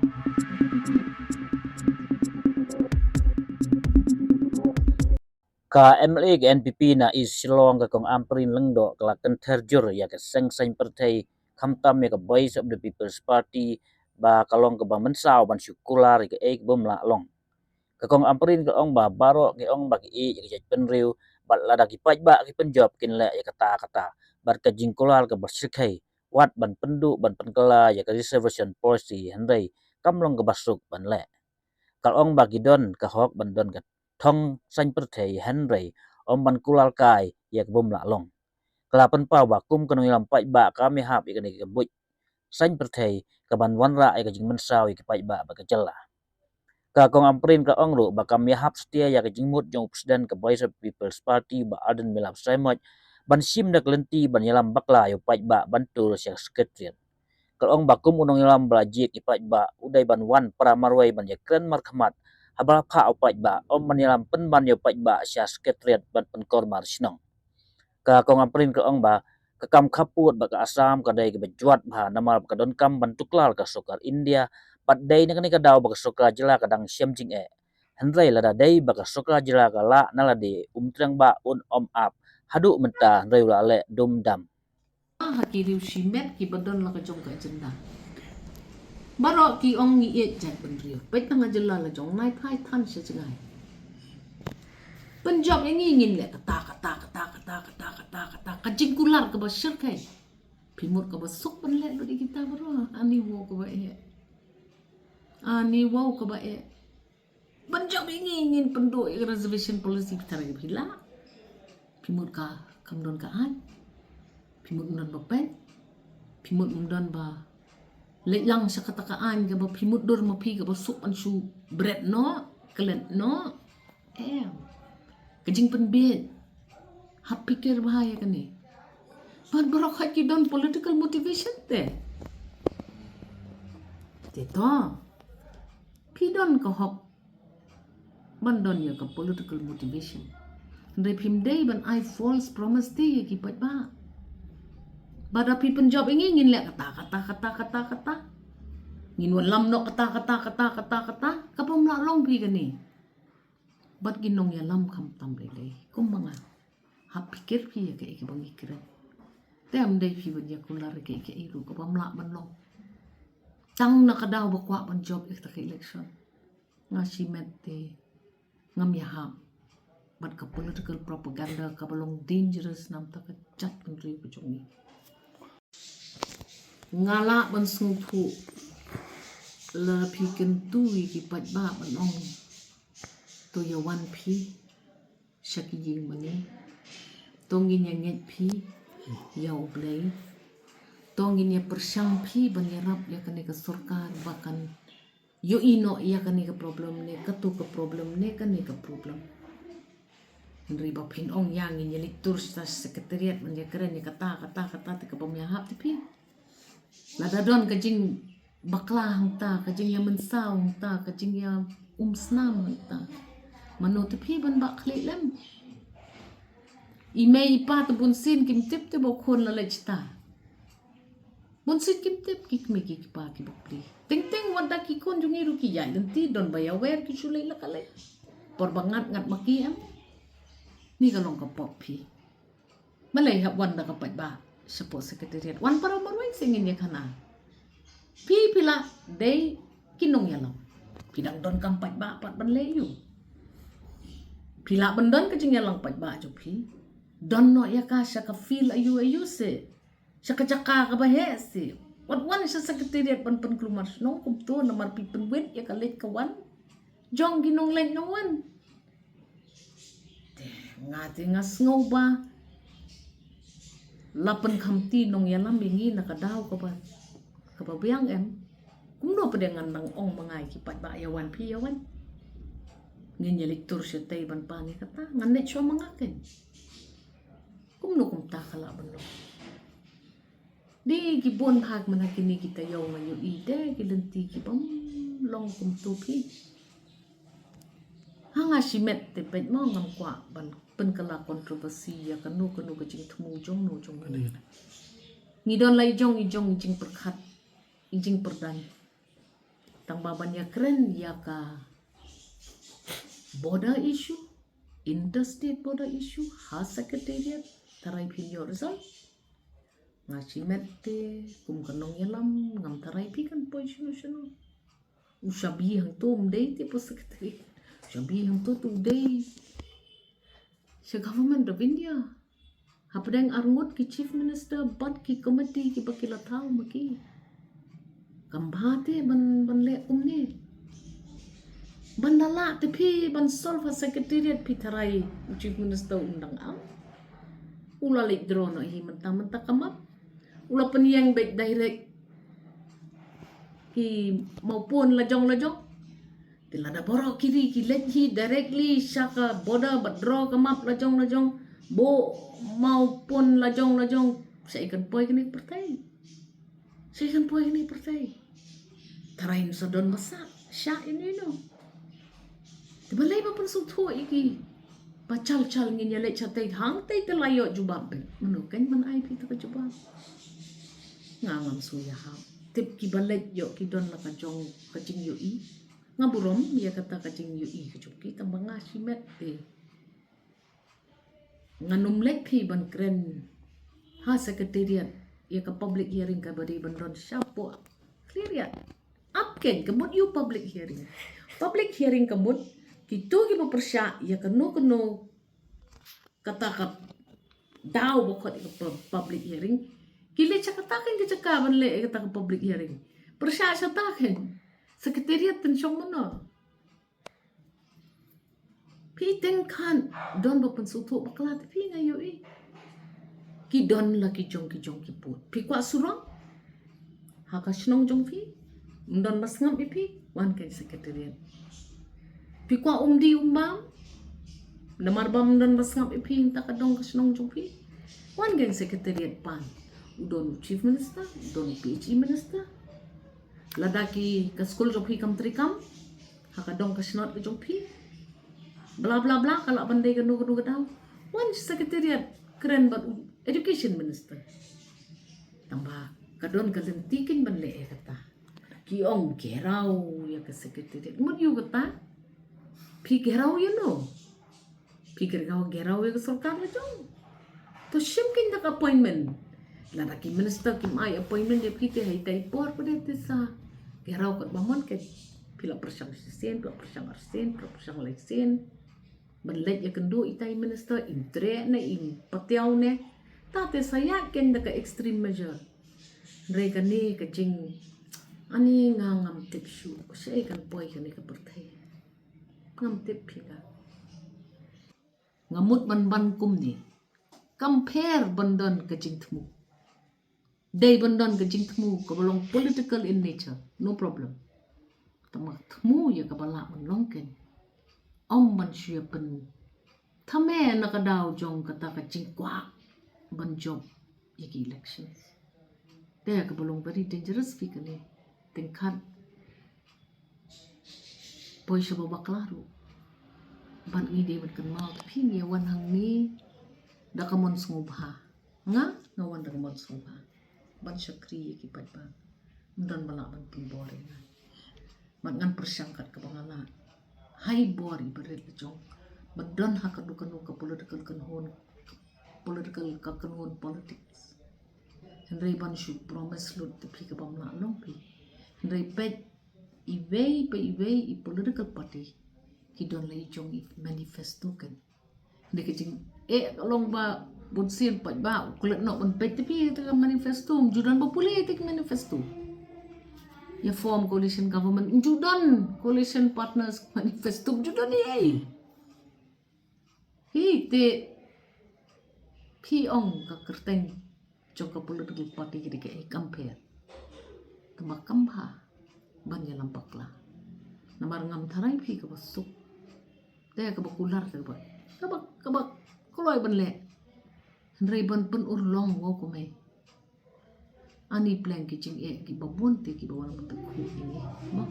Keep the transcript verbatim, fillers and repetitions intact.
Ka M L A ka N P P na East Shillong, ka Kong Ampareen Lyngdoh, ka la kynthei jur ïa ka seng saiñ pyrthei, khamtam ïa ka Voice of the People's Party, ba ka long kaba mynsaw ban shu kular ïa kaei ka bym lah long. Ka Kong Ampareen ka ong ba baroh ki ong ba ki ïeit ïa ka jaitbynriew, bad lada ki paidbah ki pynjop kin leh ïa kata kata, bad ka jingkular kaba shyrkhei, wat ban pynduh ban pynkylla ïa ka reservation policy, hynrei kam long kaba suk ban leh. Ka ong ba ki don ka hok ban don ka thong saiñ pyrthei, hynrei ym ban kular kai ïa ka bym lah long. Ka la pynpaw ba kum ka nongïalam paidbah kam ïahap ïa kane ka buit saiñ pyrthei kaban wanrah ïa ka jingmynsaw ïa ki paidbah bad ka jylla. Ka Kong Ampareen ka ong ruh ba kam ïahap satia ïa ka jingmut jong u President ka Voice of People's Party, Bah Ardent Miller Basaiawmoit, ban shim da ka lynti ban ïalam bakla ïa u paidbah ban tur sha ka Secretariat. Ka ong ba kum u nongïalam ba la jied ïa ki paidbah, u dei ban wan para marwei ban ïakren markhmat haba la phah u paidbah, ym ban ïalam pynban ïa u paidbah sha Secretariat ban pynkor mar shnong. Ka Kong Ampareen ka ong ba ka kam khappud bad ka Assam ka dei kaba jwat bha, namar ba ka donkam ban tuklar ka sorkar India, bad dei na kane ka daw ba ka sorkar jylla ka dang shem jingeh. Hynrei lada dei ba ka sorkar jylla ka lah na lade, u Mtreang Bah un ym ap haduh mynta, hynrei u la leh dum dam. Ha ki riew shimet kiba don la ka jong ka agenda. Baroh ki ong ngi ïeit jaitbynriew. Peit na ka jylla la jong, nai phai than sha jngai. Pynjop ïa ngi ngin leh kata, kata, kata. Ka jingkular kaba shyrkhei. Phi mut kaba suk ban leh lut ïa kita baroh. Ani wow kaba eh. Ani wow kaba eh. Pynjop ïa ngi ngin pynduh ïa ka reservation policy, phi tharai phi lah. Phi mut ka kam don ka aiñ. Phi mut ym don ba peit. Phi mut ym don ba leit lang sha kata ka aiñ kaba phi mutdur ma phi kaba suk ban shu bret noh, klet noh. Em. Ka jingpynbieit. Hap pyrkhat bha ïa kane. Bad baroh khoit ki don political motivation te. Te to. Phi don ka hok ban don ïa ka political motivation. Hynrei phim dei ban ai false promise te ïa ki paidbah. Ba da phi pynjop ïa ngi ngin leh kata, kata, kata, kata, kata. Ngin wallam noh kata, kata, kata, kata, kata. Ka bym lah long phi kane. Bad ki nongïalam khamtam lei lei kum ma nga. Hap pyrkhat phi ïa kaei kaba ngi kren. Te ym dei phi ban ïa kular ïa kaei kaei ruh kaba ym lah ban long. Tang na ka daw ba kwah ban jop ïa kata ka election. Nga shimet te ngam ïahap bad ka political propaganda kaba long dangerous namar ka jaitbynriew ka jong ngi. Nga lah ban sngewthuh lada phi kyntu ïa ki paidbah ban ong to ïa wan phi sha ki ïing mane. To ngin ïa ngeit phi ïa U Blei. To ngin ïa pyrshang phi ban ïarap ïa kane ka sorkar ba kan ïohi noh ïa kane ka problem ne kato ka problem ne kane ka problem. Hynrei ba phin ong ïa ngin ïa leit tur sha secretariat ban ïa kren ïa kata, kata, kata te ka bym ïahap te phi. Lada don ka jingbakla hangta, ka jingïamynsaw hangta, ka jingïaumsnam hangta. Mano te phi ban bah khlieh lem. I mei i pa te bunsien kim tip te ba u khun la leit shata. Bunsien kim tip ki kmie ki kpa ki bapli. Teng teng wat da ki khun jong ngi ruh ki ïaid lynti don ba ïawer ki shu leit la ka leit. Por ba ngat ngat ma ki em. Ni ka long ka pop phi. Balei hap wan da ka paidbah shapoh secretariat. Wan para marwei se ngin ïa khana. Phi phi la dei ki nongïalam. Phi dang don kam paidbah pat ban leh ïa u. Phi lah ban don ka jingïalang paidbah jong phi. Don noh ïa ka sha ka field aïu aïu se. Sha ka jaka kaba heh se. Wat wan sha secretariat ban pynkulmar shnong kumto namar phi pynwit ïa ka leit ka wan jong ki nongleit nongwan. Te nga te nga sngew ba la pynkhamti nongïalam ïa ngi na ka daw kaba, kaba biang em. Kumno pat de ngan nang ong ma nga ïa ki paidbah ïa wan phi ïa wan. Ngin ïa leit tur shatei ban pan ïa kata ngan leit shuwa ma nga ken. Kumno kumta ka lah ban long. Dei ki bun bha mynta kine ki taïew nga ïohi de ki lynti ki bym long kumto phi. Ha nga shimet te peit mo ngam kwah ban pynkylla controversy ïa kano kano ka jingthmu jong no jong no. Ngi don la i jong i jong i jingpyrkhat i jingpyrdan. Tang ba ban ïakren ïa ka border issue, interstate border issue ha secretariat, tharai phi ïoh result. Nga shimet te kum ka nongïalam, ngam tharai phi kan poi shano shano. U shabi hangto um dei te por secretariat. U shabi hangto tu dei sha Government of India. Hapdeng arngut ki Chief Minister bad ki committee kiba ki la thaw ma ki. Kam bha te ban, ban leh kumne. Ban da lah te phi ban solve ha secretariat, phi tharai u Chief Minister um dang am. U la leit draw noh hi mynta mynta ka map. U la pynïeng beit direct ki mawpun lajong lajong. Te lada baroh ki ri ki leit hi directly sha ka border bad draw ka map lajong lajong, buh mawpun lajong lajong, shaei kan poi kane ka pyrthei? Shaei kan poi kane ka pyrthei? Tharai sa don ba sah, shah ïa ino ino. Te balei ba pynsngewthuh ïa ki? Ba chal chal ngin ïaleit shatei, hangtei te la ïoh jubab beit. Mano kan ban ai phi ta ka jubab? Nga ngam shu ïahap. Tip kiba leit ïoh ki don la ka jong ka jingïohi. Nga burom ïa kata ka jingïohi ka jong ki, tang ba nga shimet te ngan ym leit phi ban kren ha secretariat ïa ka public hearing kaba dei ban don shapoh Khliehriat. Ap keiñ ka mut ïa u public hearing. Public hearing ka mut kito kiba pyrshah ïa kano kano kata ka daw ba khot ïa ka pu-, public hearing. Ki leit sha kata keiñ ka jaka ban leh ïa kata ka public hearing. Pyrshah shata keiñ. Secretariat pynshong mano? Phi tyngkhan don ba pynsngewthuh bakla te phi, nga ïohi. Ki don la ki jong ki jong ki pud. Phi kwah surok ha ka shnong jong phi, ym don ba sngap ïa phi, wan keiñ secretariat. Phi kwah umdih umbam, namar ba ym don ba sngap ïa phi, ynda ka dong ka shnong jong phi, wan keiñ secretariat pan. U don u Chief Minister, u don u P H E Minister. Lada ki ka skul jong phi kam treikam ha ka dong ka shnong ka jong phi, bla bla bla, ka lah ban dei kano kano ka daw, wan secretariat kren bad u Education Minister. Tang ba ka don ka lynti keiñ ban leh ïa kata. Ki ong gheraw ïa ka secretariat. Mut ïa kata, phi gheraw ïa no? Phi gheraw, gheraw ïa ka sorkar la jong. To shim keiñ da ka appointment. Lada ki minister kim ai appointment ïa phi te ha itai i por pat te sa gheraw katba mon keiñ. Phi la pyrshang shisien, phi la pyrshang arsien, phi la pyrshang laisien ban leit ïakynduh itai i minister, im treh ne im patiaw ne. Ta te sa ïaid keiñ da ka extreme measure. Hynrei kane ka jing, ani nga ngam tip shuh shaei kan poi kane ka pyrthei. Ngam tip phi ka. Nga mut ban ban kumne. Kam pher ban don ka jingthmu. Dei ban don ka jingthmu kaba long political in nature, no problem. Tang ba thmu ïa kaba lah ban long keiñ. Ym ban shu ïa pynthame na ka daw jong kata ka jingkwah ban jop ïa ki elections. Te kaba long very dangerous phi kane. Tyngkhat poi sha ba bakla ruh. Ban ngi dei ban kynmaw te phi, ngi wan hangne da ka mon sngewbha. Nga, nga wan da ka mon sngewbha ban shakri ïa ki paidbah. Ym don ba lah ban pynbor ïa nga. Bad ngan pyrshang kat kaba nga lah. Hai bor i barit la jong ban don ha kano kano ka political kynhun, political ka kynhun politics. Hynrei ban shu promise lut te phi kaba ym lah long phi. Hynrei peit iwei pa iwei i political party ki don la i jong i manifesto keiñ. Hynrei ka jingeh ka long ba bun sien pat ba u klet noh ban peit te phi te ka manifesto, ym ju don ba pule te ka manifesto. Ïa form coalition government, ym ju don coalition partners manifesto, ym ju don ei ei. Hi te phi ong ka kyrteng jong ka political party ka dei kaei, kam pher. Tang ba kam bha ban ïalam bakla. Namar ngam tharai phi kaba suk. Te kaba kular te kaba, kaba, kaba kloi ban leh. Hynrei ban pynurlong, wow kumne. Ani pleng ki jingeh kiba bun te kiba wan ban pynkhih ïa ngi. Mo.